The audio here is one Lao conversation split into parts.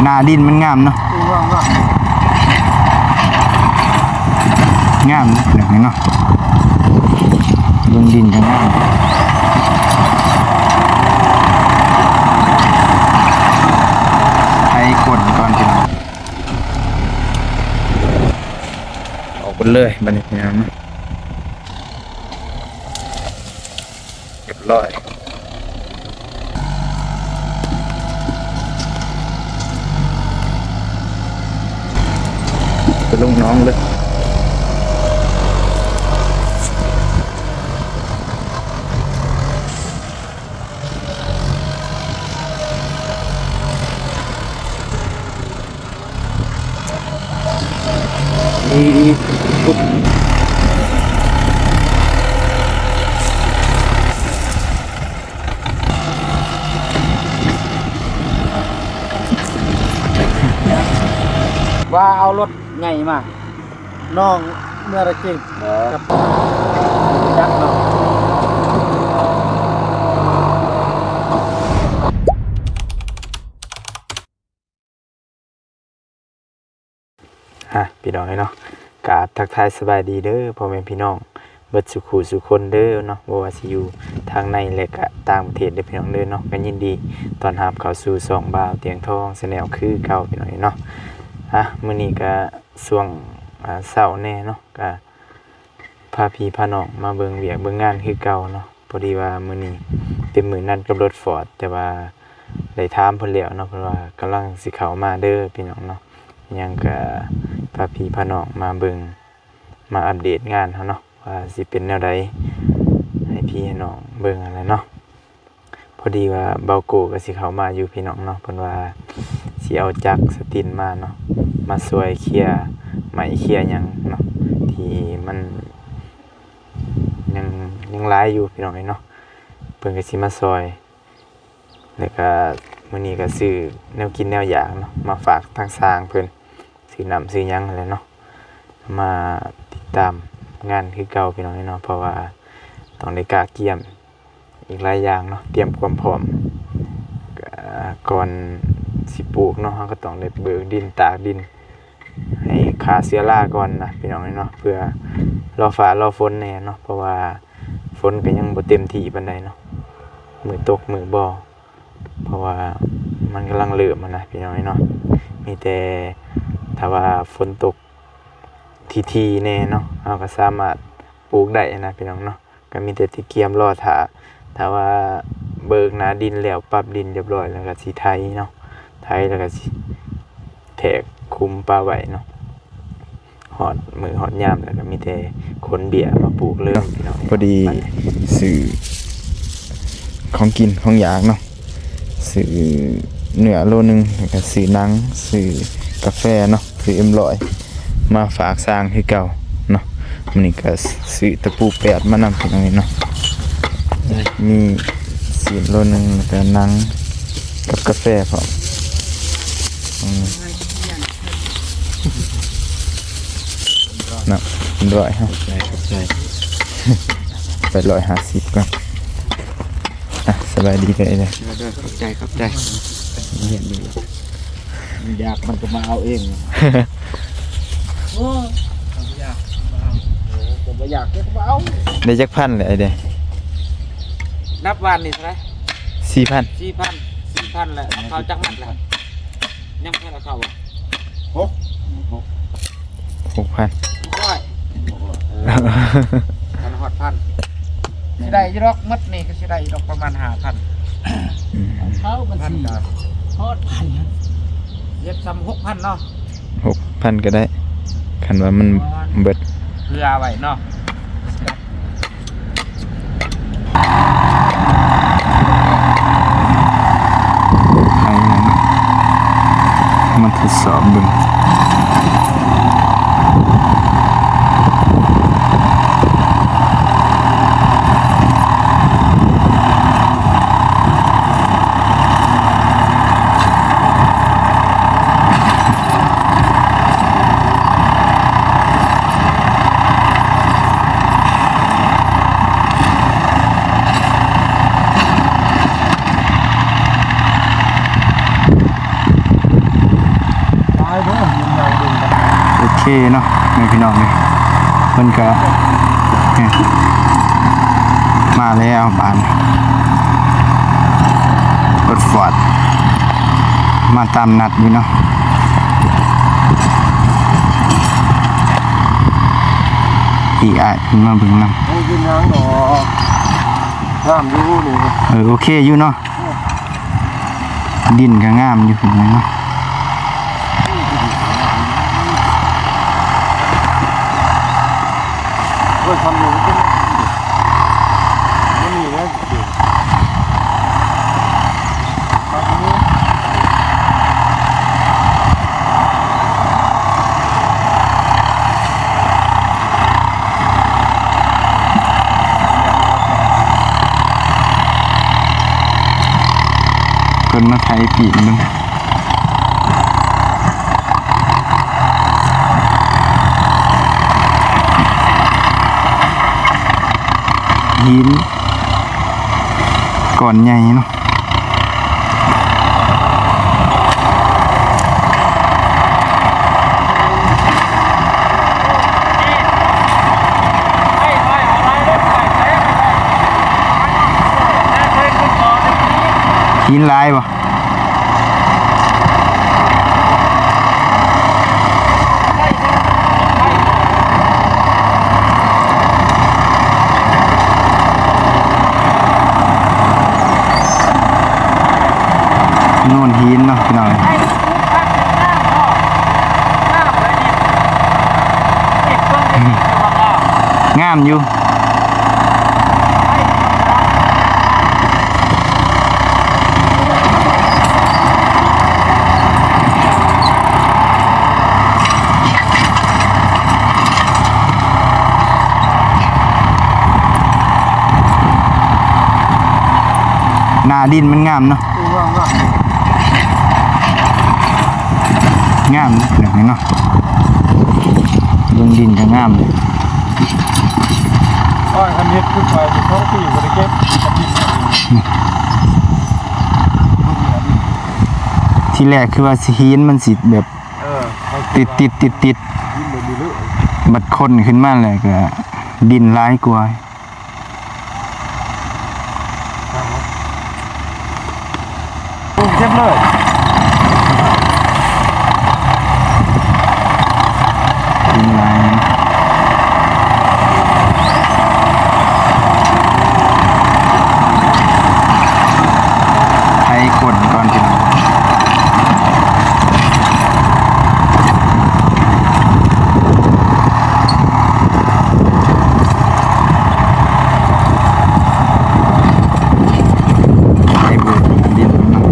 ໜ້າດິນມັນງາມເນາະ ງາມເນາະ ເນາະ ເບິ່ງດິນກໍງາມ ໄຖກວນກ່ອນພີ່ນ້ອງ ອອກເບິດເລີຍບັດນີ້ພີ່ນ້ອງເນາະ. ຮຽບຮ້ອຍ ໄປລົງໜອງເລີຍ ວ່າເອົາລົດໃຫຍ່ມາ ນ້ອງເມືອລະຈິງ ເອີ ກັບຈັກເນາະ. ອ່ະ ພີ່ນ້ອງເອີຍເນາະ ກາບທັກທາຍສະບາຍດີເດີພໍ່ແມ່ພີ່ນ້ອງເບິດສູ່ຄູ່ສູ່ຄົນເດີເນາະ ບໍ່ວ່າຊິຢູ່ທາງໃນ ແລະ ກະຕ່າງປະເທດເດີພີ່ນ້ອງເດີເນາະ ກະຍິນດີຕ້ອນຮັບເຂົ້າສູ່ຊ່ອງບ່າວຕຽງທອງ Channel ຄືເກົ່າພີ່ນ້ອງເອີຍເນາະ. ອ່ະ ມື້ນີ້ກະຊ່ວງ ອ່າ ເຊົ້າແນ່ເນາະ ກະ ພາພີ່ພານ້ອງມາເບິ່ງວຽກເບິ່ງງານຄືເກົ່າເນາະ. ພໍດີວ່າມື້ນີ້ເປັນມື້ນັດກັບລົດຟອດ ແຕ່ວ່າໄດ້ຖາມເພິ່ນແລ້ວເນາະ ເພິ່ນວ່າກຳລັງຊິເຂົ້າມາເດີພີ່ນ້ອງເນາະ. ຫຍັງກະພາພີ່ພານ້ອງມາເບິ່ງ ມາອັບເດດງານເຮົາເນາະ ວ່າຊິເປັນແນວໃດ ໃຫ້ພີ່ໃຫ້ນ້ອງເບິ່ງຫັ້ນແຫຼະເນາະ. ພໍດີວ່າບ່າວໂກກໍຊິເຂົ້າມາຢູ່ພີ່ນ້ອງເນາະ ເພິ່ນວ່າຊິເອົາຈັກສະຕິນມາເນາະ ມາຊ່ວຍເຄຍໄມ້ເຄຍຫຍັງເນາະ ທີ່ມັນຍັງ ຍັງຫຼາຍຢູ່ພີ່ນ້ອງເອີຍເນາະ ເພິ່ນກໍຊິມາຊ່ອຍ. ແລ້ວກໍມື້ນີ້ກໍຊື້ແນວກິນແນວຢາກເນາະ ມາຝາກທາງຊ່າງເພິ່ນ ຊື້ນ້ຳຊື້ຫຍັງຫັ້ນແຫຼະເນາະ ມາຕິດຕາມງານຄືເກົ່າພີ່ນ້ອງເອີຍເນາະ ເພາະວ່າຕ້ອງໄດ້ກະກຽມ ອີກຫຼາຍຢ່າງເນາະ ຕຽມຄວາມພ້ອມ ກະ ກ່ອນຊິປູກເນາະ ເຮົາກໍຕ້ອງໄດ້ເບີກດິນ ຕາກດິນ ໃຫ້ຂ້າເຊື້ອລາກ່ອນນະພີ່ນ້ອງເອີຍເນາະ ເພື່ອລໍຟ້າລໍຝົນແດ່ເນາະ ເພາະວ່າຝົນກໍຍັງບໍ່ເຕັມທີ່ປານໃດເນາະ ມື້ຕົກມື້ບໍ່ ເພາະວ່າມັນກຳລັງເລີ່ມຫັ້ນນະພີ່ນ້ອງເອີຍເນາະ. ມີແຕ່ຖ້າວ່າຝົນຕົກຖີ່ໆແນ່ເນາະ ເຮົາກໍສາມາດປູກໄດ້ຫັ້ນນະພີ່ນ້ອງເນາະ. ກໍມີແຕ່ຊິກຽມລໍຖ້າ ຖ້າວ່າເບີກໜ້າດິນແລ້ວ ປັບດິນຮຽບຮ້ອຍແລ້ວກໍຊິໄຖເນາະ ໄຖແລ້ວກໍຊິແທກຄຸມປະໄວ້ເນາະ ຮອດມື້ຮອດຍາມແລ້ວກໍມີແຕ່ຂົນເບ້ຍມາປູກເລີຍພີ່ນ້ອງ. ພໍດີຊື້ຂອງກິນຂອງຢາກເນາະ ຊື້ເນື້ອໂລໜຶ່ງ ແລ້ວກໍຊື້ໜັງ ຊື້ກາແຟເນາະ ຊື້ເອັມຮ້ອຍ ມາຝາກຊ່າງຄືເກົ່າເນາະ. ມື້ນີ້ກໍຊື້ຕະປູແປດມານຳພີ່ນ້ອງເນາະ ມີຊີ້ນໂລໜຶ່ງ ແລ້ວກໍໜັງກັບກາແຟພ້ອມ ອືມ ເນາະ ເປັນຮ້ອຍເຮົາ ຂອບໃຈ ຂອບໃຈ ໄປຮ້ອຍຫ້າສິບກ່ອນ. ອ່ະ ສະບາຍດີເດີ ເດີ ຂອບໃຈ ຂອບໃຈ. ມັນຢາກມັນກໍມາເອົາເອງ ໂອ້ ຢາກມາເອົາ ເອີ ກໍບໍ່ຢາກກໍມາເອົາ. ໄດ້ຈັກພັນແຫຼະໄອ້ເດ? ນັບວານນີ້ເທົ່າໃດ? ສີ່ພັນ ສີ່ພັນ ສີ່ພັນແຫຼະ. ເອົາເຂົ້າຈັກມັດແຫຼະ? ຍັງບໍ່ທັນເອົາເຂົ້າບໍ່? ຫົກ ຫົກ ຫົກພັນ ຫົກຮ້ອຍ ເອີ ຄັນຮອດພັນ ຊິໄດ້ຢູ່ດອກ ໝົດນີ້ກໍຊິໄດ້ຢູ່ດອກ ປະມານຫ້າພັນ ອືມ ເຂົ້າບັນຊີ ພັນກໍຮອດພັນ ເຮັດຊ່ຳຫົກພັນເນາະ ຫົກພັນກໍໄດ້ ຄັນວ່າມັນເບິດ ເພື່ອໄວ້ເນາະ. ມາທົດສອບເບິ່ງ. ເຄເນາະ ແມ່ພີ່ນ້ອງເອີຍ ເພິ່ນກະ ນີ້ ມາແລ້ວບາດນີ້ ລົດຟອດ ມາຕາມນັດຢູ່ເນາະ ອີກອ້າຍເພິ່ນມາເບິ່ງນຳ. ໂອ້ຍ ເປັນຫຍັງດອກ ງາມຢູ່ນີ້ ເອີ ໂອເຄຢູ່ເນາະ. ດິນກໍງາມຢູ່ເນາະ ໂອ້ຍ ທຳຢູ່ ມັນມີແນວ ເພິ່ນມາໄຖປີກເບິ່ງ ຫີນ ກ້ອນໃຫຍ່ເນາະ ຫີນຫຼາຍບໍ່? ໂນນຫີນເນາະ ພີ່ນ້ອງ ງາມຢູ່. ໜ້າດິນມັນງາມເນາະ ງາມເນາະ ເນາະ ເບິ່ງດິນກໍງາມ. ໂອ້ຍ ຄັນເຮັດຂຶ້ນໄປນີ້ ສອງປີບໍ່ໄດ້ເກັບ ອືມ ທີແລກຄືວ່າຊິ ຫີນມັນຊິແບບ ເອີ ຕິດໆ ຕິດໆ ດິນແບບນີ້ເລີຍ ບັດຄົ້ນຂຶ້ນມາແລ້ວກໍດິນຫຼາຍກວ່າ. ເກັບເລີຍ ໄຖກົ້ນກ່ອນ ພີ່ນ້ອງ. ໄປເບິ່ງດິນເນາະ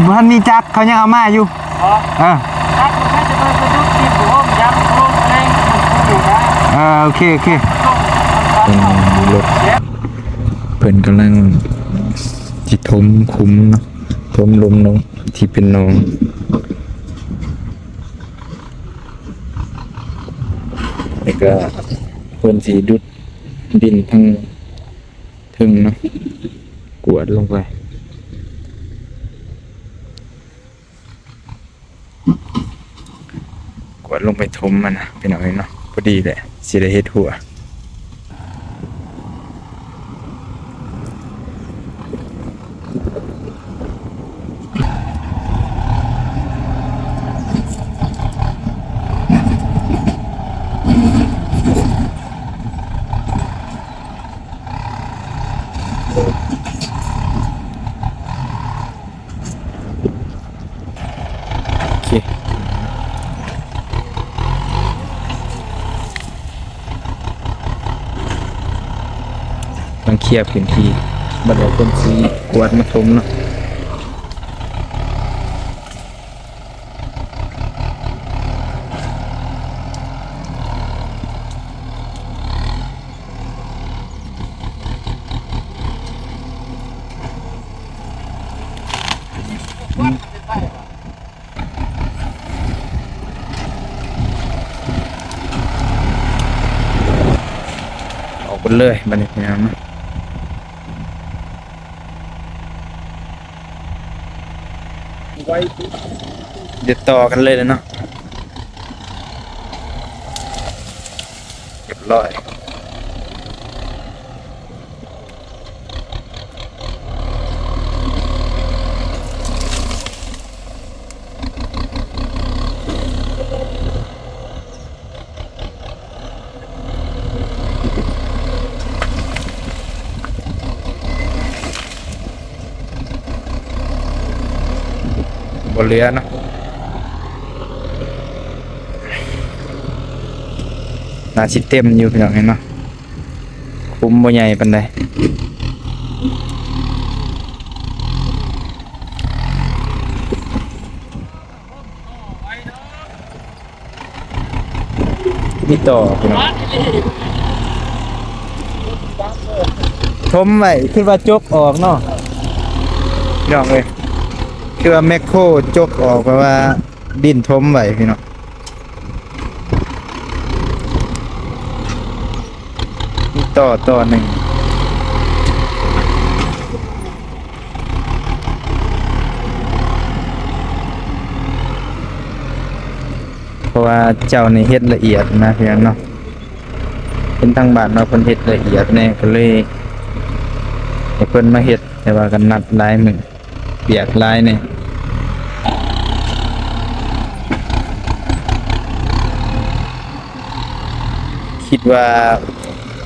ບໍ່ທັນມີຈັກ ເຂົາຍັງເອົາມາຢູ່. ເອີ ເອີ ໂອເຄ ໂອເຄ ເພິ່ນກຳລັງຊິຖົມຂຸມເນາະ ຖົມຫຼຸມລົງທີ່ເປັນໜອງ ແລ້ວກະເພິ່ນຊິດຸດດິນທາງເທິງເນາະ ກວດລົງໄປ. ກວດລົງໄປຖົມມັນນະ ພີ່ນ້ອງເອີຍເນາະ ພໍດີແຫຼະ ຊິໄດ້ເຮັດຮົ້ວ. ໂອ້ ເຄຍພື້ນທີ່ ບັດດຽວເພິ່ນຊິກວດມາຖົມເນາະ. ອອກເບິດເລີຍບັດນີ້ພີ່ນ້ອງເນາະ. ຕິດຕໍ່ກັນເລີຍເນາະ. ຮຽບຮ້ອຍ. ບໍ່ເຫຼືອເນາະ ໜ້າຊິເຕັມຢູ່ພີ່ນ້ອງເຫັນເນາະ. ຂຸມບໍ່ໃຫຍ່ປານໃດ. ມີຕໍ່ພີ່ນ້ອງ ຖົມໄວ້ ຄິດວ່າຈົກອອກເນາະ ພີ່ນ້ອງເອີຍ. ຄືວ່າແມັກໂຄຈົກອອກ ແປວ່າດິນຖົມໄວ້ພີ່ນ້ອງ. ມີຕໍ່ ຕໍ່ໜຶ່ງ ເພາະວ່າເຈົ້ານີ້ເຮັດລະອຽດນະ ພີ່ນ້ອງເນາະ. ເຫັນທາງບ້ານວ່າເພິ່ນເຮັດລະອຽດແດ່ ກໍເລີຍໃຫ້ເພິ່ນມາເຮັດ ແຕ່ວ່າກໍນັດຫຼາຍມື້ ວຽກຫຼາຍແດ່. ຄິດວ່າ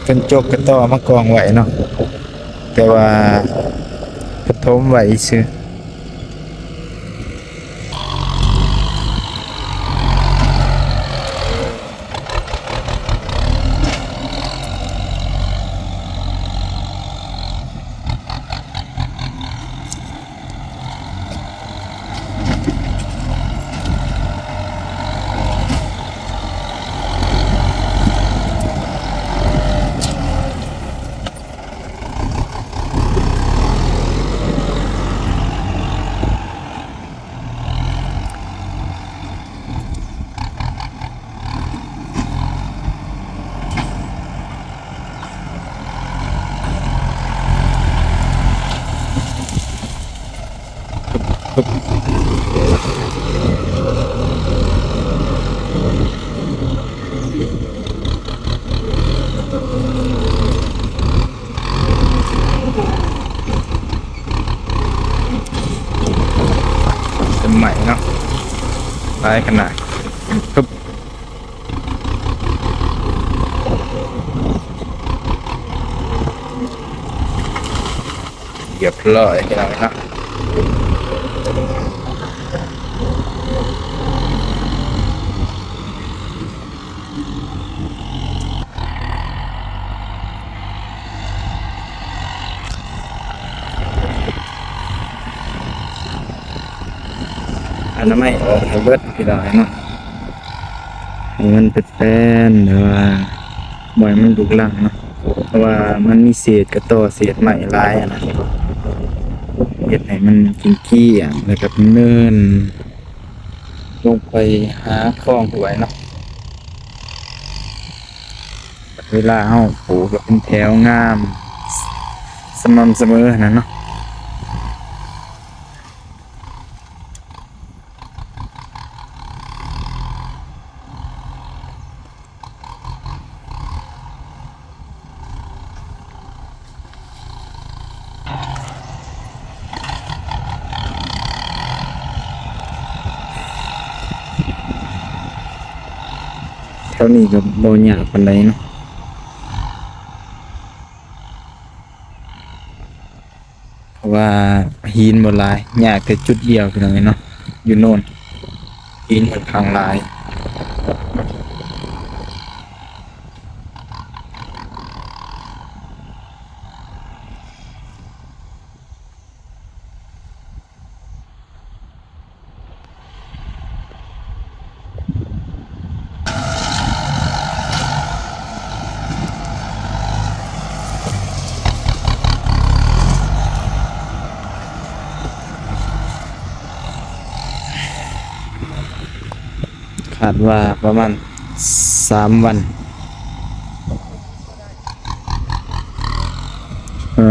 ເພິ່ນຈົກກະຕໍມາກອງໄວ້ເນາະ ແຕ່ວ່າກະຖົມໄວ້ຊື່. ຕົ້ນໄມ້ເນາະ ຫຼາຍຂະໜາດ. ຮຽບຮ້ອຍພີ່ນ້ອງເນາະ. ອະນາໄມອອກໃຫ້ເບິດພີ່ນ້ອງເນາະ ໃຫ້ມັນແປນໆ ແບບວ່າບໍ່ໃຫ້ມັນລຸກລັງເນາະ ເພາະວ່າມັນມີເສດກະຕໍເສດໄມ້ຫຼາຍຫັ້ນນະ ເຮັດໃຫ້ມັນກ້ຽງໆ ແລ້ວກໍເນີນລົງໄປຫາຄອງຫ້ວຍເນາະ. ເວລາເຮົາປູກກໍເປັນແຖວງາມ ສະໝ່ຳສະເໝີຫັ້ນນະເນາະ. ແຖວນີ້ກໍບໍ່ຍາກປານໃດເນາະ ເພາະວ່າຫີນບໍ່ຫຼາຍ ຍາກແຕ່ຈຸດດຽວພີ່ນ້ອງເນາະ ຢູ່ໂນນ ຫີນຂ້ອນຂ້າງຫຼາຍ. ຄາດວ່າປະມານສາມວັນ ເອີ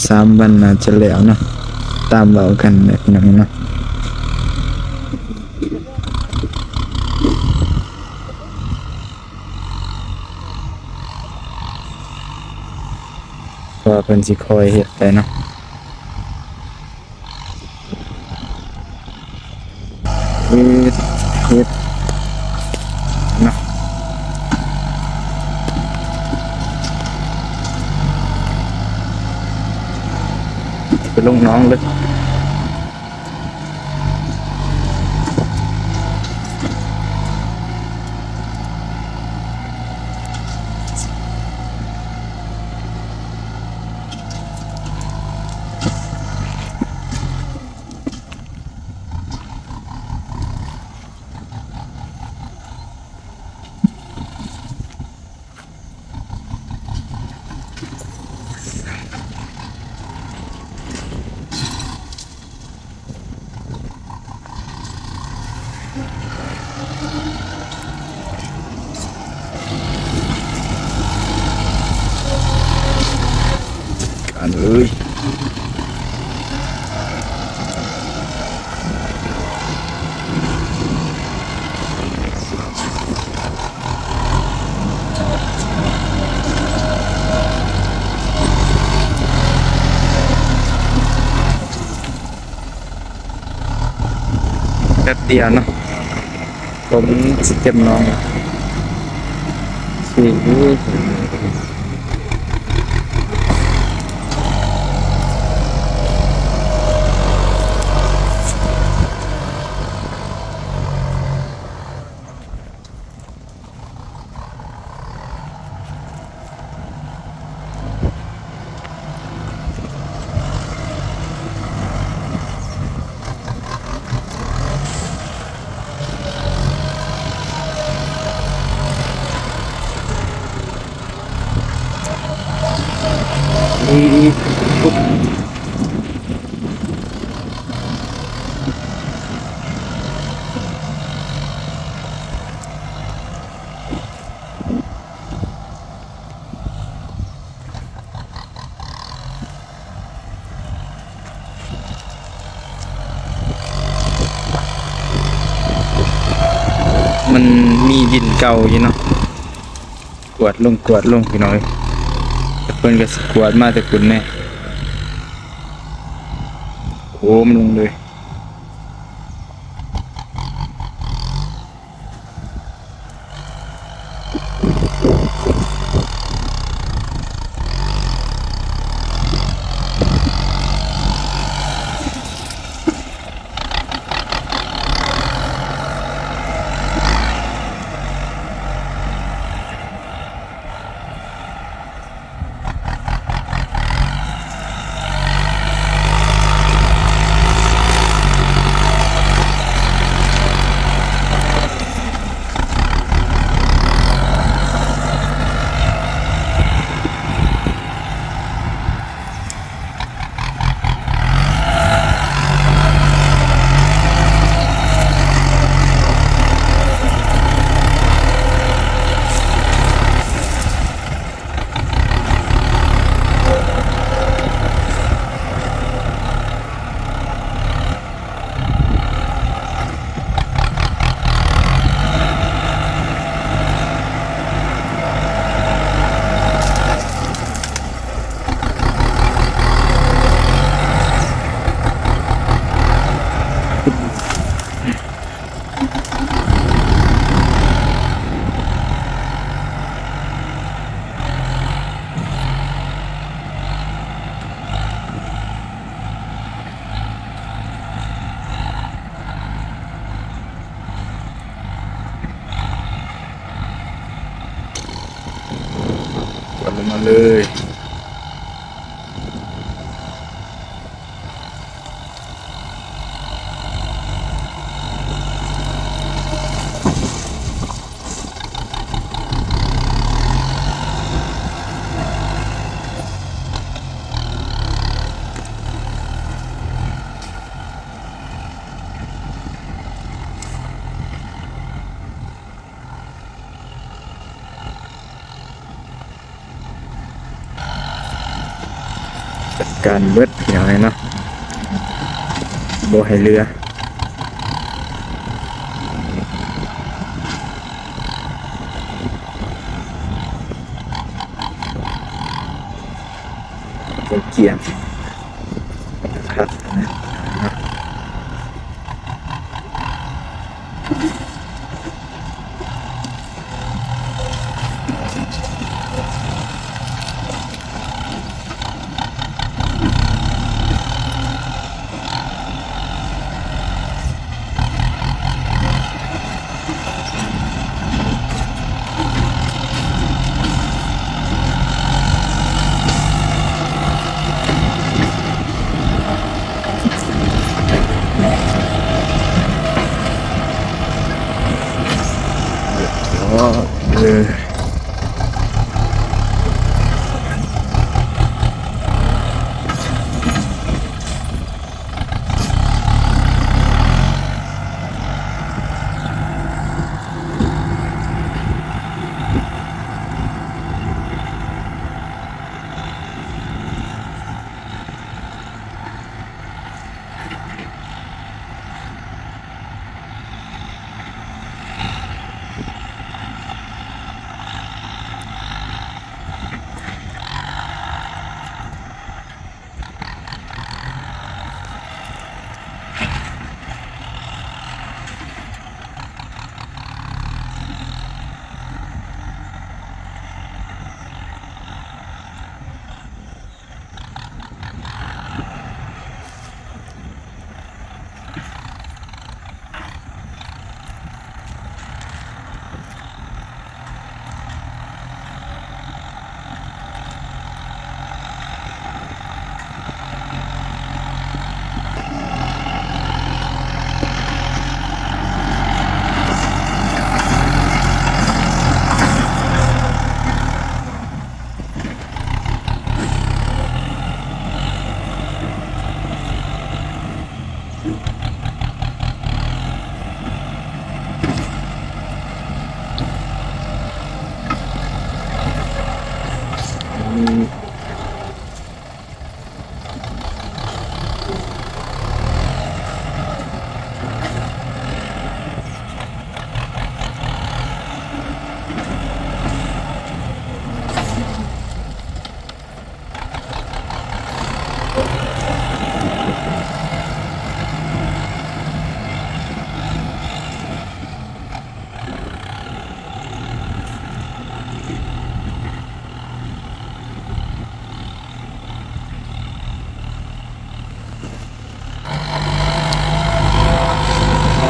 ສາມວັນໜ້າຈະແລ້ວເນາະ ຕາມເວົ້າກັນແຫຼະພີ່ນ້ອງເນາະ. ເພາະວ່າເພິ່ນຊິຄ່ອຍເຮັດໄປເນາະ ເຮັດ ເຮັດເນາະ ໄປລົງໜອງເລີຍ. ອັນເອີຍ ແປັບດຽວເນາະ ຜົມຊິເຕັມໜອງ ຊິ ມັນມີດິນເກົ່າຢູ່ເນາະ ກວດລົງ ກວດລົງ ພີ່ນ້ອງເອີຍ ເພິ່ນກໍຊິກວດມາແຕ່ພຸ້ນແດ່ ໂອ້ ມັນລົງເລີຍ. ກວດລົງມາເລີຍ. ເ ການເບິດ ພີ່ນ້ອງເອີຍເນາະ ບໍ່ໃຫ້ເຫຼືອ ຈົນກ້ຽງຄັກນະ. ອໍ ເອີ.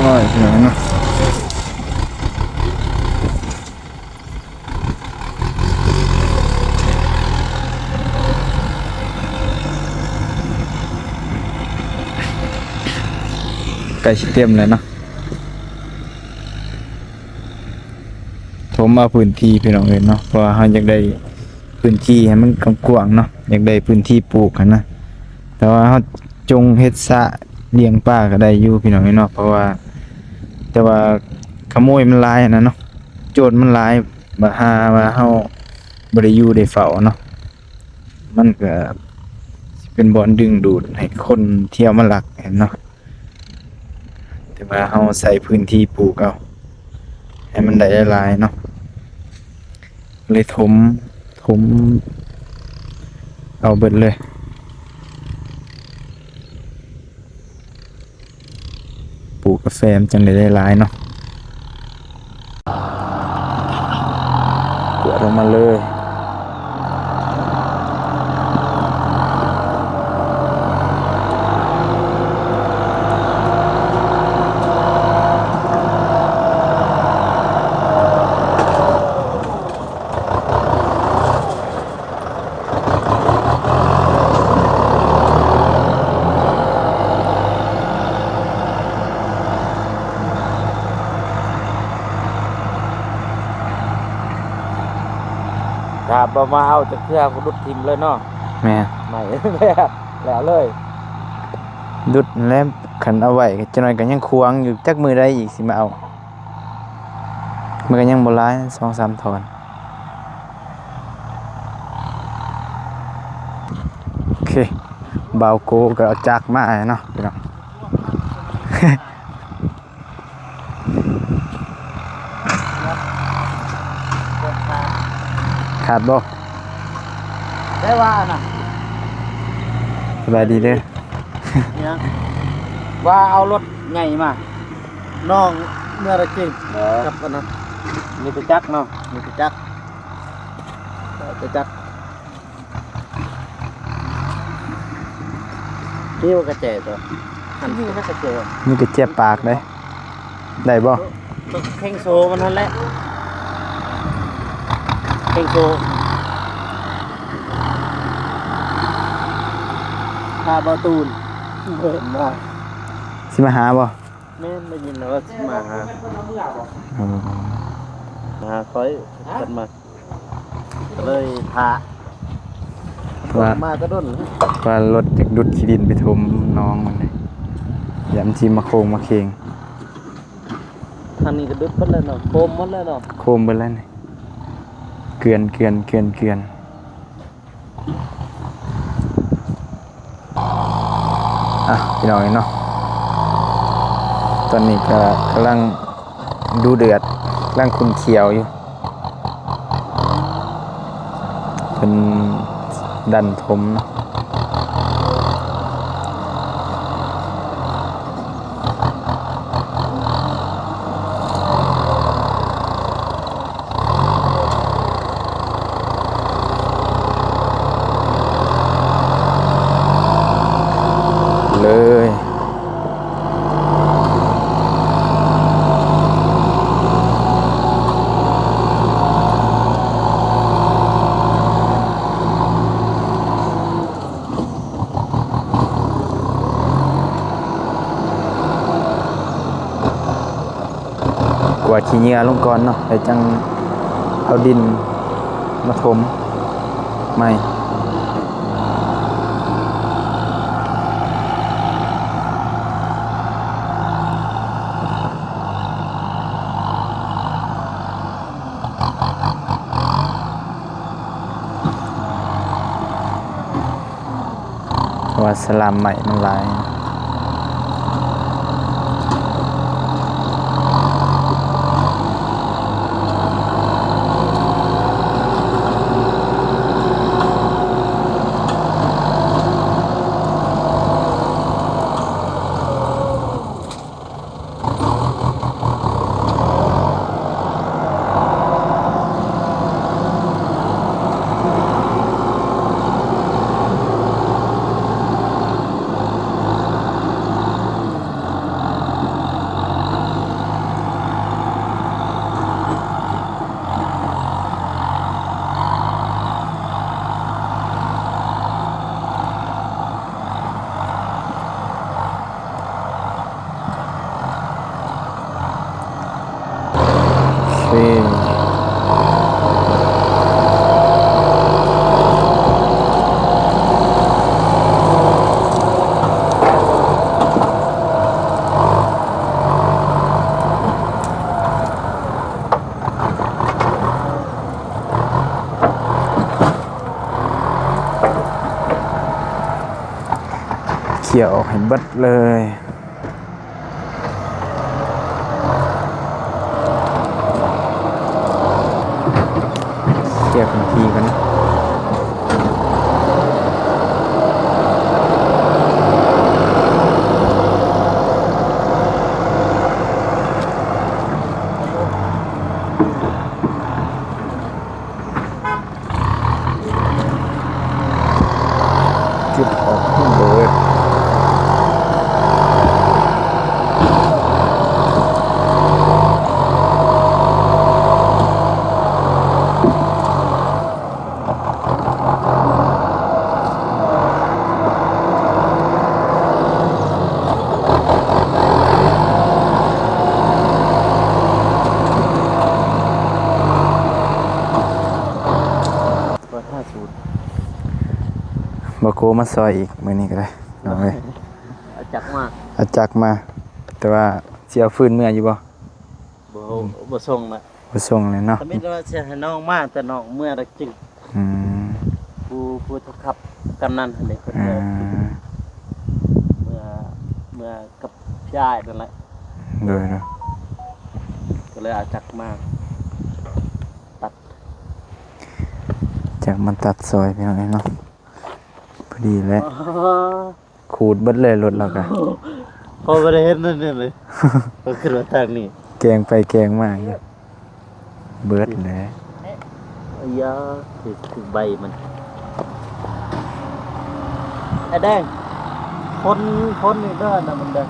ໂອ້ຍ ພີ່ນ້ອງເນາະ ໃກ້ຊິເຕັມແລ້ວເນາະ ຖົມເອົາພື້ນທີ່ ພີ່ນ້ອງເອີຍເນາະ ເພາະວ່າເຮົາຢາກໄດ້ ພື້ນທີ່ໃຫ້ມັນກວ້າງໆເນາະ ຢາກໄດ້ພື້ນທີ່ປູກຫັ້ນນະ ແຕ່ວ່າເຮົາຈົ່ງເຮັດສະລ້ຽງປາກໍໄດ້ຢູ່ພີ່ນ້ອງເອີຍເນາະ ເພາະວ່າ ແຕ່ວ່າຂະໂມຍມັນຫຼາຍຫັ້ນນະເນາະ ໂຈນມັນຫຼາຍ ບາດຫາວ່າເຮົາບໍ່ໄດ້ຢູ່ໄດ້ເຝົ້າເນາະ ມັນກໍຊິເປັນບ່ອນດຶງດູດໃຫ້ຄົນທ່ຽວມາລັກຫັ້ນເນາະ. ແຕ່ວ່າເຮົາໃສ່ພື້ນທີ່ປູກເອົາ ໃຫ້ມັນໄດ້ຫຼາຍໆເນາະ ເລີຍຖົມ ຖົມເອົາເບິດເລີຍ ປູກກາແຟມັນຈັ່ງໄດ້ຫຼາຍໆເນາະ. ກວດອອກມາເລີຍ ຖ້າບໍ່ມາເອົາຈັກເທື່ອກໍດຸດຖິ້ມເລີຍເນາະ. ແມ່ນ ໄໝ້ແລ້ວເລີຍ ດຸດແລ້ວ ຄັນເອົາໄວ້ຈັກໜ້ອຍກໍຍັງຂວາງຢູ່ ຈັກມື້ໃດອີກຊິມາເອົາ ມັນກໍຍັງບໍ່ຫຼາຍ ສອງສາມທ່ອນ. ໂອເຄ ບ່າວໂກກໍເອົາຈັກມາໃຫ້ເນາະພີ່ນ້ອງ. ຂາດບໍ່? ໄດ້ວ່ານະ ສະບາຍດີເດີ. ຫຍັງ? ວ່າເອົາລົດໃຫຍ່ມາ ນ້ອງເມືອລະຈິງ ເອີ ກັບອັນນັ້ນ ມີແຕ່ຈັກເນາະ ມີແຕ່ຈັກ ແຕ່ຈັກ. ນີ້ວ່າກະແຈຕົວະ ອັນນີ້ວ່າກະແຈ ມີກະແຈປາກເດ້ ໄດ້ບໍ່? ເຄັ່ງໂສ້ມັນຫັ້ນແຫຼະ ເຄັ່ງໂສ້ ຖ້າບໍ່ຕູນ ເພິ່ນວ່າ ຊິມາຫາບໍ່? ແມ່ນ ໄດ້ຍິນແລ້ວວ່າຊິມາຫາ ເອີ ຫາຂ້ອຍ ເພິ່ນມາ ກໍເລີຍຖ້າ ວ່າມາແຕ່ດົນ ວ່າລົດຈາກດຸດຂີ້ດິນໄປຖົມໜອງມັນເດ້ ຢ້ານຊິມາໂຄງມາເຄງ. ທາງນີ້ກໍດຸດເບິດແລ້ວເນາະ ໂຄມໝົດແລ້ວເນາະ ໂຄມເບິດແລ້ວນີ້ ເກືອນ ເກືອນ ເກືອນ ເກືອນ. ອ່ະ ພີ່ນ້ອງເອີຍເນາະ ຕອນນີ້ກໍກຳລັງດຸເດືອດ ກຳລັງຂຸ້ນຂ້ຽວຢູ່ ເພິ່ນດັນຖົມເນາະ. ເລີຍ ກວາດຂີ້ເຫຍື້ອລົງກ່ອນເນາະ ແລ້ວຈັ່ງເອົາດິນມາຖົມໃໝ່. ເພາະວ່າສະຫຼາມໄມ້ມັນຫຼາຍ. ໂອເຄ ເຂົ້ຍອອກໃຫ້ເບິດເລີຍ. ເກັບເປັນທີ່ກ່ອນ. ເກັບອອກເບິດ. ຮ້ອຍຫ້າສິບ ບໍ່ໂກມາຊ່ອຍອີກມື້ນີ້ກໍໄດ້ ນ້ອງເອີຍ. ເອົາຈັກມາ ເອົາຈັກມາ ແຕ່ວ່າຊິເອົາຟືນເມືອຢູ່ບໍ່? ບໍ່ ອືມ ບໍ່ສົ່ງລະ ບໍ່ສົ່ງແລ້ວເນາະ. ກໍມີແຕ່ວ່າຊິໃຫ້ນ້ອງມາ ແຕ່ນ້ອງເມືອລະຈຶ່ງ ອືມ ຜູ້ ຜູ້ເຈົ້າຂັບຄັນນັ້ນຫັ້ນເດ້ ເພິ່ນ ອ່າ ເມື່ອກັບພີ່ອ້າຍນັ້ນແຫຼະ ໂດຍໆ ກໍເລີຍເອົາຈັກມາຕັດ ຈັກມາຕັດຊອຍ ພີ່ນ້ອງເອີຍເນາະ ພໍດີແຫຼະ ອໍ ຂູດເບິດເລີຍລົດລາວກະ ພໍບໍ່ໄດ້ເຫັນນັ້ນເລີຍ ກໍຂຶ້ນມາທາງນີ້ ແກງໄປແກງມາຢູ່. ເບິດແຫຼະ ອາຢາ ຖືກ ຖືກໃບມັນ ໄອ້ແດງ ຄົນ ຄົນນີ້ເດີນະມັນເດີ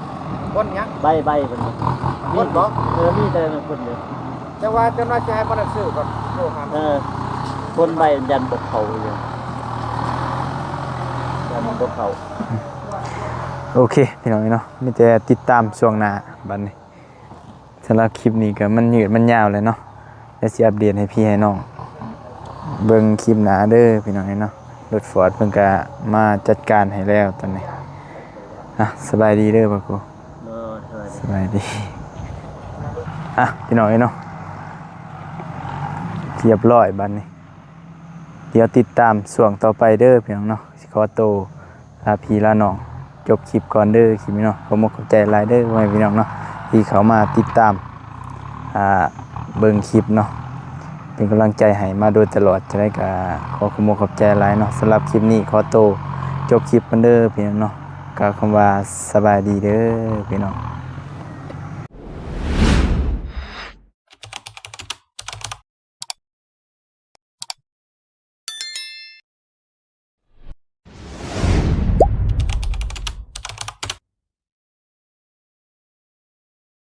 ຄົນຫຍັງ? ໃບ ໃບມັນ ຄົນບໍ? ເອີ ມີແຕ່ຄົນດຽວ ແຕ່ວ່າເຈົ້າໜ້າຈະໃຫ້ມັນຊື້ກ່ອນ ໂທຫາ ເອີ ຄົນໃບມັນຢັນບໍ່ເຂົ້າຢູ່ ຢັນບໍ່ເຂົ້າ ໂອເຄ ພີ່ນ້ອງເອີຍເນາະ ມີແຕ່ຕິດຕາມຊ່ວງໜ້າບັດນີ້. ສຳລັບຄລິບນີ້ກໍມັນຍືດມັນຍາວແຫຼະເນາະ ແລ້ວຊິອັບເດດໃຫ້ພີ່ໃຫ້ນ້ອງເບິ່ງຄລິບໜ້າເດີພີ່ນ້ອງເອີຍເນາະ ລົດຟອດເພິ່ນກໍມາຈັດການໃຫ້ແລ້ວຕອນນີ້ ອ່ະ ສະບາຍດີເດີພໍ່ຄູ ໂດຍ ສະບາຍດີ ສະບາຍດີ ອ່ະ ພີ່ນ້ອງເອີຍເນາະ ຮຽບຮ້ອຍບັດນີ້ ດຽວຕິດຕາມຊ່ວງຕໍ່ໄປເດີພີ່ນ້ອງເນາະ ຊິຂໍໂຕ ລາພີ່ລານ້ອງ ຈົບຄລິບກ່ອນເດີ ຄລິບນີ້ເນາະ ຂໍຂອບອົກຂອບໃຈຫຼາຍເດີ ພໍ່ແມ່ພີ່ນ້ອງເນາະ ທີ່ເຂົ້າມາຕິດຕາມ ອ່າ ເບິ່ງຄລິບເນາະ ເປັນກຳລັງໃຈໃຫ້ມາໂດຍຕະຫຼອດ ຈັ່ງໃດກໍຂໍຂອບອົກຂອບໃຈຫຼາຍເນາະ ສຳລັບຄລິບນີ້ຂໍໂຕຈົບຄລິບກ່ອນເດີພີ່ນ້ອງເນາະ ກ່າວຄຳວ່າສະບາຍດີເດີພີ່ນ້ອງ.